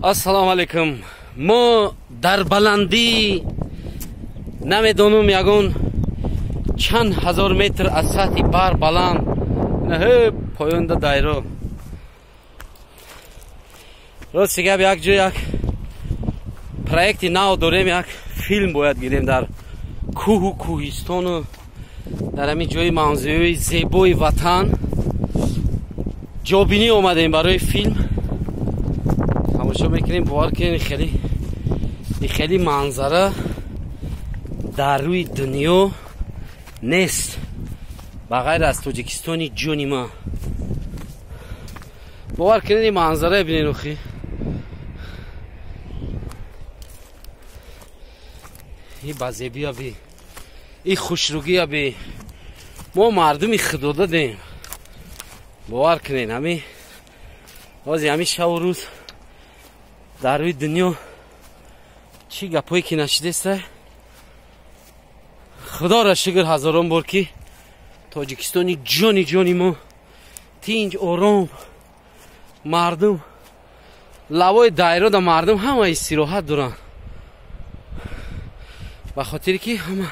Ассалому алайкум. Мо дар баландӣ намедонам ягон чанд ҳазор метр аз сатҳи баҳр баланд, поёнда дайро. Рости гап, як ҷо як проекти нав дорем, як филм бояд гирем дар кӯҳу кӯҳистону дар ҳамин ҷои манзараи зебои ватан. Ҷобинӣ омадем барои филм. Тамошо мекунем, бовар кунед, хеле манзара дар рӯи дунё нест ба ғайр аз Тоҷикистони ҷони ма. Бовар кунед, ин манзара бинед, охи и ба зебия би, и хушругия би. Мо мардуми худода дем, бовар кунед. Ҳами ҳози ҳами шаву рӯз дар рӯи дунё чӣ гапҳое ки нашидеста, худоро шукр ҳазорон бор, ки Тоҷикистони ҷони ҷони мо тинҷ, ором, мардум лавои дайрода, мардум ҳама истироҳат доранд, ба хотире ки ҳама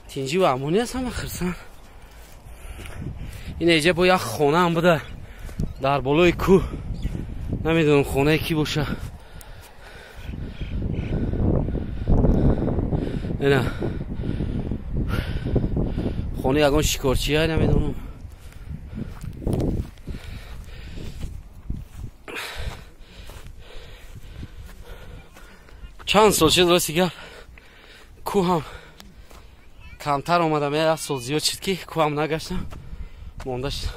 тинҷӣ ва амонӣ аст, ҳама хирсанд. Ин эҷа бо як хонаам буда дар болои кӯҳ, намедонам хонаи кӣ боша. Ина хонаи ягон шикорчия, намедонам. Чанд сол шуд, рости гап, кӯҳам камтар омадам, як сол зиёд шуд, ки кӯҳам нагаштам, монда шуд.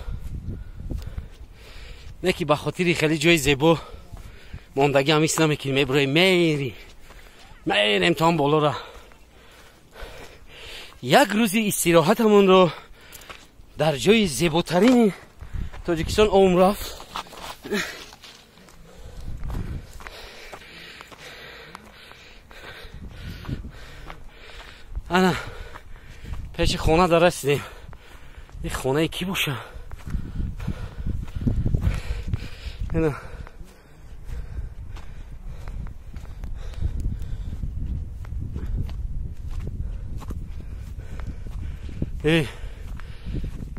Не ки ба хотири хеле ҷои зебо мондагӣ ҳам ҳис намекунем, мебуроем, мерим, мерем то он болора. Як рӯзи истироҳатамонро дар ҷои зеботарини Тоҷикистон ом рафт. Ана пеши хона дар расидем. Ин хонаи кӣ боша? Ина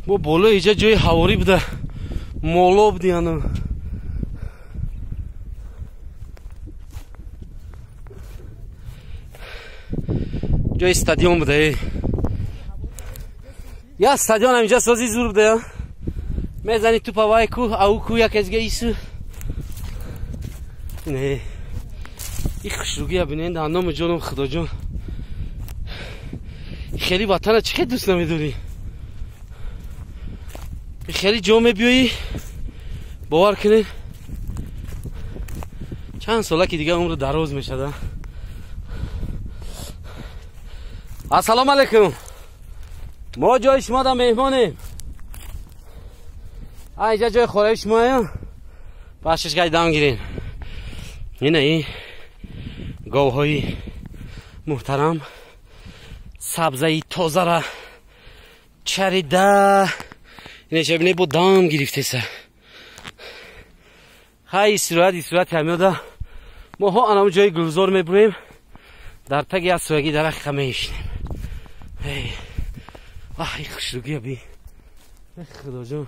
бо боло иҷа ҷои ҳаворӣ буда, моло буди. Ана ҷои стадион буда. Я стадион ҳам инҷа сози зур буда, мезани тупа вай кӯҳ, ау кӯҳ як азга ису. Не, и хушругия бинен, дар номи ҷоном, худоҷон, хеле ватана чӣ хел дӯст намедорӣ, хеле ҷо мебиёӣ. Бовар кунед, чанд сола ки дига умру дароз мешада. Ассалому алайкум, мо ҷои шумо да меҳмонем. Инҷа ҷои хораи шумоям, бахшишгай дам гирем. Ина ин говҳои муҳтарам сабзаи тозара чарида, инеша бинед, бо дам гирифтеса. Хай, истироҳат, истироҳати ҳамёда моҳо анам ҷои гулзор мебурем, дар таги аз соягии дарахт меишинем. Ваҳ, хушругия би, худоҷон.